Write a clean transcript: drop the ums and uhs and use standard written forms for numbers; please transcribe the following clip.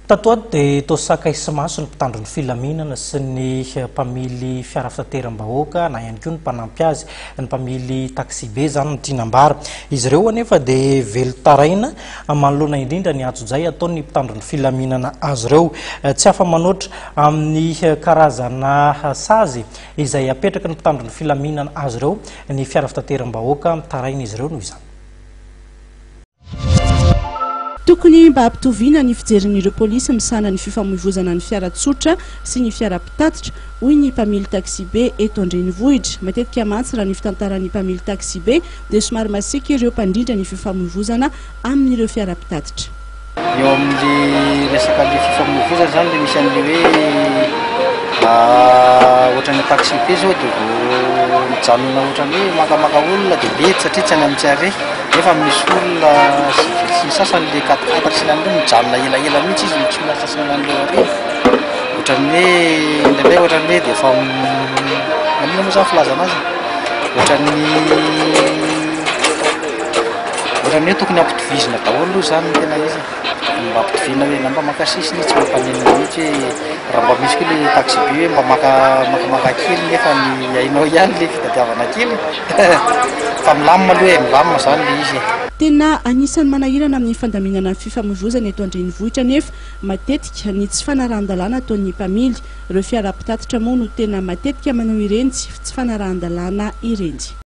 Tato ato dia toa sakay sy maso ny mpitandro ny filaminana sy ny mpamily fiara fitateram-bahoaka na ihany koa ny mpanampy azy, ny mpamily taxi-be izany no tiana ambara. Izy ireo anefa dia velon-taraina manoloana indrindra ny antsojay ataon'ny mpitandro ny filaminana azy ireo. Tsy afa-manoatra amin'ny karazana sazy izay apetraky ny mpitandro ny filaminana azy ireo ny fiara fitateram-bahoaka, mitaraina izy ireo noho izany. Tokony mba hampitoviana ny fijerin'ireo polisy misahana ny fifamoivozana ny fiara tsotra sy ny fiara mpitatitra, hoy ny mpamily taxibe eto an-drenivohitra. Matetika mantsy raha ny fitantaran'ny mpamily taxibe dia somary masiaka ireo mpandrindra ny fifamoivozana amin'ireo fiara mpitatitra. Eo amin'le resaka le fifamoivozana zany le misy an'le hoe ohatran'ny taxibe zao de vao mijanona ohatran'ny hoe makamaka olona de mety satria tsy any amin'ny tsy arrêt. Nefa misy olona civil sy ny sasany le quatre quatre sy ny an'ireny mijanona elaela mihitsy izy tsy miasa sy ny an'ireo ary ohatran'ny hoe indraindray ohatran'ny hoe dia efa maninona moa zany filazana azy ohatran'ny ohatran'ny hoe tokony hampitovizina daholo aloha zany ny tena izy e. Tokony mba ampitoviana hoe na mba maka sisiny izy tsy mampaninona mihitsy hoe raha mba misy koa le taxi be hoe mba maka makamaka kely nefa ny hainao ihany le fitadiavana kely fa milamina aloha e, milamina zany le izy e. Tena anisan'ny manahirana amin'ny fandaminana ny fifamoivoizana eto an-drenivohitra anefa matetika ny tsy fanarahan-dalàna ataon'ny mpamily. Ireo fiara mpitatitra moa no tena matetika manao ireny tsy fanarahan-dalàna ireny.